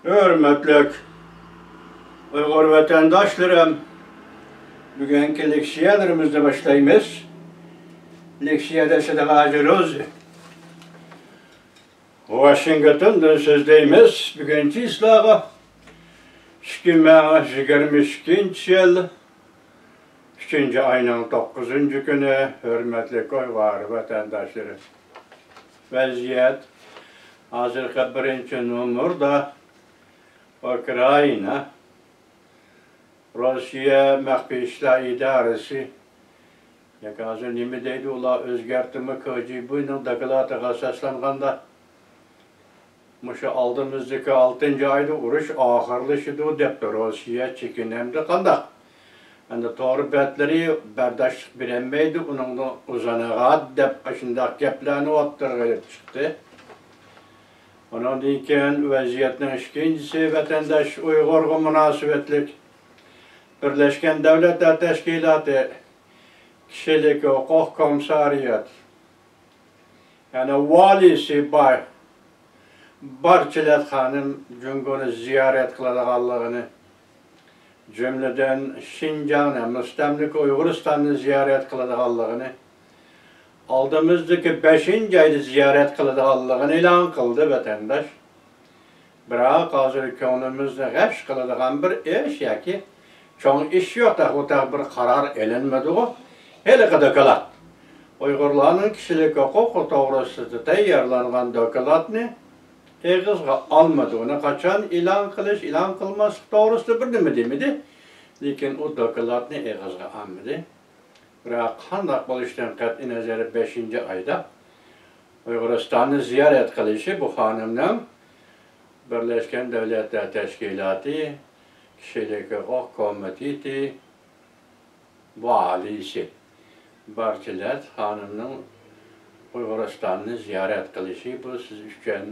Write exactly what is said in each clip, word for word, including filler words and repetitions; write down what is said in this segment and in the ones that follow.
ھۆرمەتلىك ئۇيغۇر ۋەتەنداشلىرىم، بۈگۈنكى لېكسىيەلىرىمىزنى باشلايمىز. لېكسىيەدە سىلەرگە ھازىرىز. ۋاشىنگتوندىن سۆزلەيمىز. بۈگۈن چىسلاغا ئىككى مىڭ يىگىرمە ئىككىنچى يىل ئۈچىنچى ئاينىڭ توققۇزىنچى كۈنى. ھۆرمەتلىك ئۇيغۇر ۋەتەنداشلىرىم، ۋەزىيەت ھازىرقى بىرىنچى نومۇردا ئۇكرائىنا، روسىيە مەخپىي ئىشلار ئىدارىسى، ياكى ھازىر نېمە دەيدۇ ئۇلار، ئۆزگەرتىمۇ، كجبنىڭ دوكلاتىغا ئاساسلانغاندا، مۇشۇ ئالدىمىزدىكى ئالتىنچى ئايدا ئۇرۇش ئاخىرلىشىدۇ دەپتۇ. روسىيە چېكىنەمدۇ قانداق؟ ئەمدى تور بەتلىرى بەرداشلىق بېرەلمەيدۇ ئۇنىڭدىن ئۇزىنىغا دەپ ئاشۇنداق گەپلەرنى ئوتتۇرىغا ئېلىپ چىقتى. ئۇنىڭدىن كېيىن ۋەزىيەتنىڭ ئىككىنچىسى ۋەتەنداش ئۇيغۇرغا مۇناسىۋەتلىك بىرلەشكەن دۆلەتلەر تەشكىلاتى كىشىلىك ھوقۇق كومىسسارىياتى، يەنى ۋالىيسى بار بارچىلەت خانىم جۇڭگونى زىيارەت قىلىدىغانلىقىنى، جۈملىدىن شىنجاڭنى، مۇستەملىكە ئۇيغۇرىستاننى زىيارەت قىلىدىغانلىقىنى، ئالدىمىزدىكى بەشىنچى ئايدا زىيارەت قىلىدىغانلىقىنى ئېلان قىلدى ۋەتەنداش. بىراق ھازىر كۆڭلىمىزنى غەش قىلىدىغان بىر ئىش ياكى چوڭ ئىش يوق، تېخى بىر قارار ئېلىنمىدىغۇ. ھېلىقى دوكلات، ئۇيغۇرلارنىڭ كىشىلىك ھوقۇقى توغرىسىدا تەييارلانغان دوكلاتنى ئېغىزغا ئالمىدى. ئۇنى قاچان ئېلان قىلىش، ئېلان قىلماسلىق توغرىسىدا بىر نېمە دېمىدى. لېكىن ئۇ دوكلاتنى ئېغىزغا ئالمىدى. بىراق قانداق بولۇشىدىن قەتئىينەزەر، بەشىنچى ئايدا ئۇيغۇرىستاننى زىيارەت قىلىشى بۇ خانىمنىڭ بىرلەشكەن دۆلەتلەر تەشكىلاتى كىشىلىك ھوقۇق كومىتېتى ۋالىيسى بارچىلەت خانىمنىڭ ئۇيغۇرىستاننى زىيارەت قىلىشى، بۇ سىز ئۈچۈن،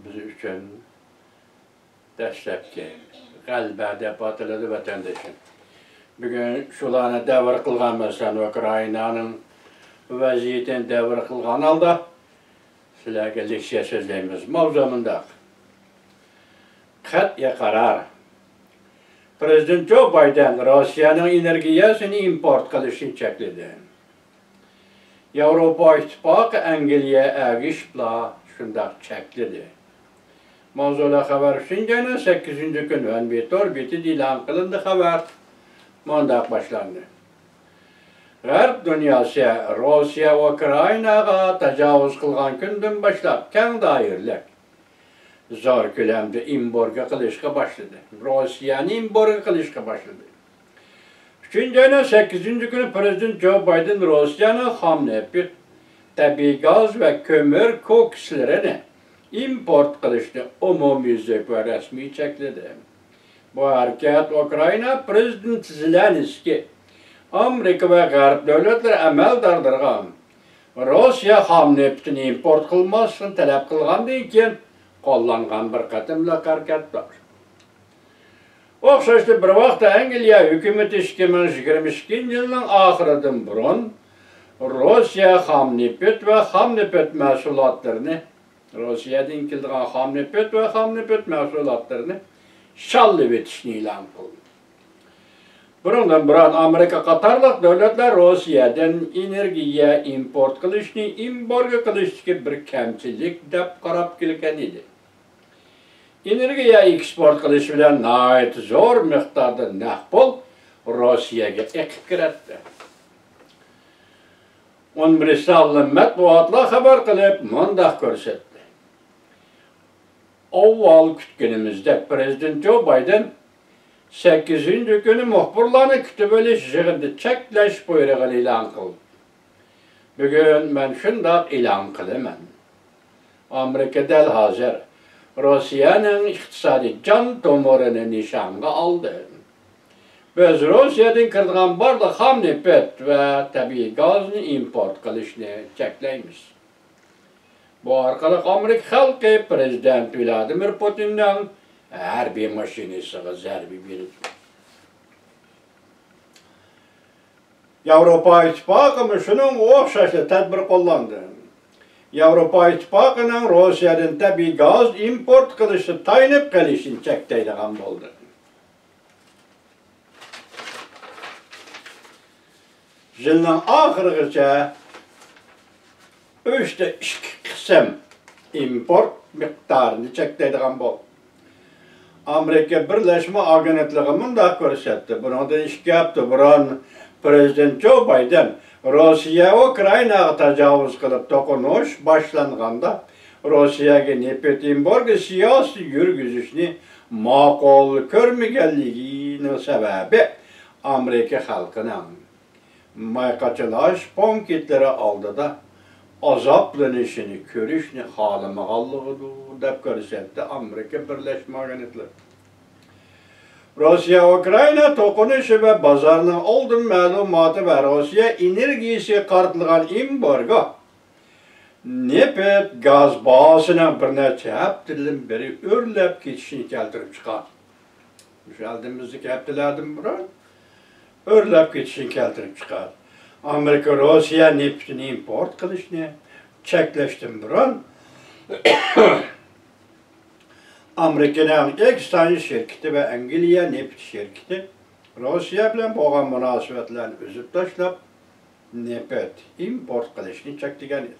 بىز ئۈچۈن دەسلەپكى غەلىبە دەپ ئاتىلىدۇ، ۋەتەندىشىم. بۈگۈن شۇلارنى دەۋر قىلغان، مەسىلەن، ئۇكرائىنانىڭ ۋەزىيىتىنى دەۋر قىلغان ھالدا سىلەرگە لېكسىيە سۆزلەيمىز. ماۋزۇ مۇنداق. قەتئىي قارار. پىرېزىدېنت جو بايدېن روسىيەنىڭ ئېنېرگىيەسىنى ئىمپورت قىلىشنى چەكلىدى. ياۋروپا ئىتتىپاقى ئەنگلىيە ئەگىشىپلا شۇنداق چەكلىدى. ماۋزۇلۇق خەۋەر ئۈچىنچى ئاينىڭ سەككىزىنچى كۈنى ۋەنبى تور بېتىدە ئېلان قىلىندى. خەۋەر مۇنداق باشلاندى. غەرب دۇنياسى روسىيە ئۇكرائىناغا تاجاۋۇز قىلغان كۈندىن باشلاپ كەڭ دائىرىلىك زور كۆلەمدە ئېمبارگو قىلىشقا باشلىدى. روسىيەنى ئېمبارگو قىلىشقا باشلىدى. ئۈچىنچى ئاينىڭ سەككىزىنچى كۈنى پىرېزىدېنت جو بايدېن روسىيەنىڭ خام نېفىت، تەبىئىي گاز ۋە كۆمۈر كوكسلىرىنى ئىمپورت قىلىشنى ئومۇميۈزلۈك ۋە رەسمىي چەكلىدى. بۇ ھەرىكەت ئۇكرائىنا پىرېزىدېنتى زېلېنسكىي ئامېرىكا ۋە غەرب دۆلەتلىرى ئەمەلدارلىرىغا روسىيە خام نېفىتىنى ئىمپورت قىلماسلىقنى تەلەپ قىلغاندىن كېيىن قوللانغان بىر قېتىملىق ھەرىكەتتۇر. ئوخشاشلا بىر ۋاقىتتا ئەنگلىيە ھۆكۈمىتى ئىككى مىڭ يىگىرمە ئىككىنچى يىلنىڭ ئاخىرىدىن بۇرۇن روسىيە خام نېفىت ۋە خام نېفىت مەھسۇلاتلىرىنى، روسىيەدىن كېلىدىغان خام نېفىت ۋە خام نېفىت مەھسۇلاتلىرىنى شاللىۋېتىشنى ئېلان قىلدى. بۇنىڭدىن بۇرۇن ئامېرىكا قاتارلىق دۆلەتلەر روسىيەدىن ئېنېرگىيە ئىمپورت قىلىشنى ئېمبارگو قىلىشتىكى بىر كەمچىلىك دەپ قاراپ كەلگەن ئىدى. ئېنېرگىيە ئېكسپورت قىلىش بىلەن ناھايىتى زور مىقداردا نەق پۇل روسىيەگە ئېقىپ كىرەتتى. ئۇنىۋېرسال مەتبۇئاتلار خەۋەر قىلىپ مۇنداق كۆرسەتتى. ئاۋۋال كۈتكىنىمىزدەك، پىرېزىدېنت جو بايدېن سەككىزىنچى كۈنى مۇخبىرلارنى كۈتۈۋېلىش يىغىنىدا چەكلەش بۇيرۇقىنى ئېلان قىلدى. بۈگۈن مەن شۇنداق ئېلان قىلىمەن. ئامېرىكا دەل ھازىر روسىيەنىڭ ئىقتىسادىي جان تومۇرىنى نىشانغا ئالدى. بىز روسىيەدىن كىرىدىغان بارلىق خام نېفىت ۋە تەبىئىي گازنى ئىمپورت قىلىشنى چەكلەيمىز. بۇ ئارقىلىق ئامېرىكا خەلقى پىرېزىدېنت ۋلادىمىر پۇتىننىڭ ھەربىي ماشىنىسىغا زەربە بېرىدۇ. ياۋروپا ئىتتىپاقىمۇ شۇنىڭغا ئوخشاشلا تەدبىر قوللاندى. ياۋروپا ئىتتىپاقىنىڭ روسىيەدىن تەبىئىي گاز ئىمپورت قىلىشتا تايىنىپ قېلىشىنى چەكلەيدىغان بولدى. يىلنىڭ ئاخىرىغىچە ئۈچتە ئىككى قىسىم ئىمپورت مىقدارىنى چەكلەيدىغان بولدى. ئامېرىكا بىرلەشمە ئاگېنتلىقى مۇنداق كۆرسەتتى: بۇنىڭدىن ئىككى ھەپتە بۇرۇن پىرېزىدېنت جو بايدېن روسىيە ئۇكرائىناغا تاجاۋۇز قىلىپ توقۇنۇش باشلانغاندا، روسىيەگە نېفىت ئېمبارگو سىياسىتى يۈرگۈزۈشنى ماقۇل كۆرمىگەنلىكىنىڭ سەۋەبى ئامېرىكا خەلقىنىڭ ماي قاچىلاش پونكىتلىرى ئالدىدا ئازابلىنىشىنى كۆرۈشنى خالىمىغانلىقىدۇر، دەپ كۆرسەتتى ئامېرىكا بىرلەشمە ئاگېنتلىقى. روسىيە ئۇكرائىنا توقۇنۇشى ۋە بازارنىڭ ئالدىن مەلۇماتى ۋە روسىيە ئېنېرگىيىسىگە قارىتىلغان ئېمبارگو نېفىت، گاز باھاسىنىڭ بىر نەچچە ھەپتىدىن بېرى ئۆرلەپ كېتىشىنى كەلتۈرۈپ چىقاردى. مۇشۇ ئالدىمىزدىكى ھەپتىلەردىن بۇرۇن ئۆرلەپ كېتىشىنى كەلتۈرۈپ چىقاردى. ئامېرىكا روسىيە نېفىتىنى ئىمپورت قىلىشنى چەكلەشتىن بۇرۇن، ئامېرىكىنىڭ ئېكستانژ شىركىتى ۋە ئەنگلىيە نېفىت شىركىتى روسىيە بىلەن بولغان مۇناسىۋەتلەرنى ئۈزۈپ تاشلاپ، نېفىت ئىمپورت قىلىشنى چەكلىگەن ئىدى.